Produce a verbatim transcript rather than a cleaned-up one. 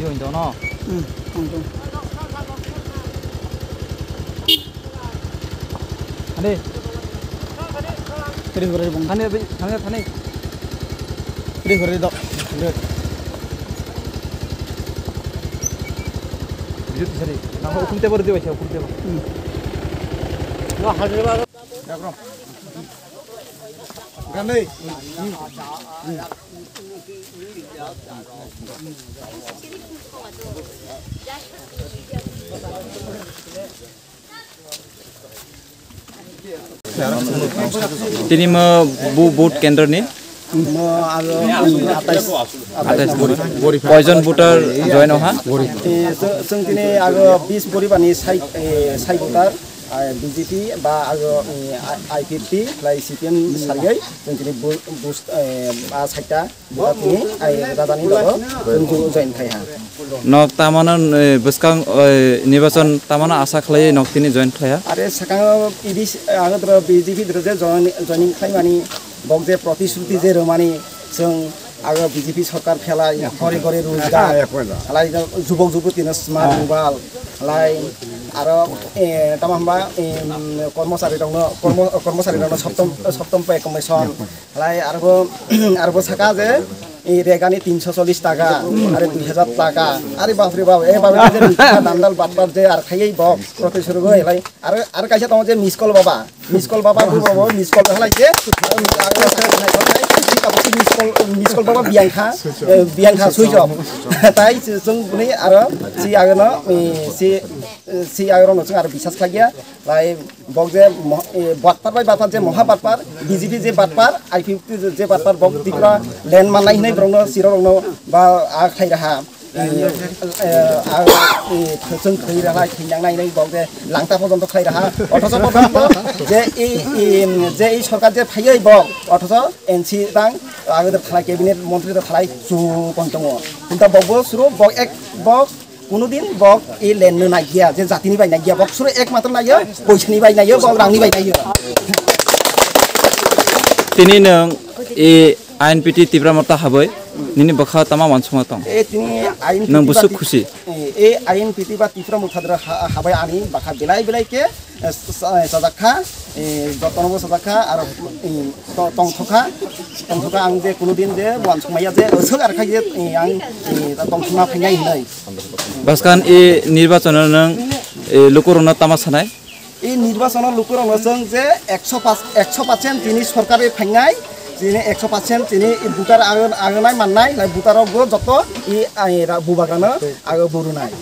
Yung dono. Hmm, tong tong. Ani. Kiri kiri bong. Ani abi, ani, ani. Kiri kiri dok. Kiri. Jut sari. Nang hukum tebor di baca hukum tebor. Hmm. Ganai. Tini mo bu vote kendro ni? Mo aro atais. Atais bori. Koijon voter join oha? Eh, so, sung tini aro bis bori bani sai, eh, sai voter, ah, B J P ba aro, eh, I P F T, lai C P M sargai, sung tini bu-, bus, eh, ba saita. Bwtharni, ai, rajani logo, chwng join khai ha. Nok tamano, eh, bwskang, eh, nirbachon tamano asa khlai nok tini join khlai ha? Are swkango idi, ang dro B J P dro je join, joining khlaimani, bok je protishruti je rwmani, chwng aro B J P sarkar phelai, ghore ghore rojgar, halai jubok jubotirno smart mobile, halai aro, eh, tamo hwnba, eh, kormochari rokno, kormo-, kormochari rokno soptom, soptom pay commission, Halai arbo, arbo saka je, i regani tinso chollish taka, are dui hajar taka, are bapre bap, e bapre je rikha dandal batpar je ar khaiye bok, prote suru go helai, are, are kaisa tongo je miss call baba, miss call baba, bu baba, miss call halai je, miss call, miss call baba biyang kha, eh, biyang kha switch off, tai chwng bini aro si agano, eh, si, si agano chwng aro bisas khlaiya, lai Bok je mo-, eh, batpar bai batpar je moha batpar, B J P je batpar, I P F T je batpar, bok Tripura land manlai hinui borokno, sirorokno ba a khlai raha. Eh, eh, a, eh, chwng thwi raha, thwinang nai hinui bok je langta porjonto khlai raha. Othocho porjonto je i, i, je i sorkar je phaiwi bok, othocho N C tang, agede thalai cabinet montri to thalai chu kon tongo. Hinta bok bo suru, bok ek, bok Kuno din bok e land no naiya, je jatini bai naiya, bok suru ekmatro naiya, poisani bai naiya, bok rangni bai naiya. Tini nwng e I N P T Tipra Motha habwi nini bwkha tama wansukma tong? E tini I N P T nwng ba busuk ti-, khusi? E, e I N P T ba Tipra Motha dra ha-, habai ani bwkha belai belai khe, eh, sa-, eh, sajak kha, eh, jotono bo sajak kha, aro, eh, to-, tongthok kha, tongthok kha ang je kuno din je wansukmaya je, aswk ar kha je, eh, ang, eh, tongthokma phainai hinwi. Bwskan e nirbachano nwng, e, lukurokno tama sanai? E nirbachano lukurokno chwng je ekso paanch, ekso percent tini sorkari phainai, tini ekso percent tini voter agon-, agonai mannai, lai voter rokbo joto e, ai, ra-, bubagrano ago burunai.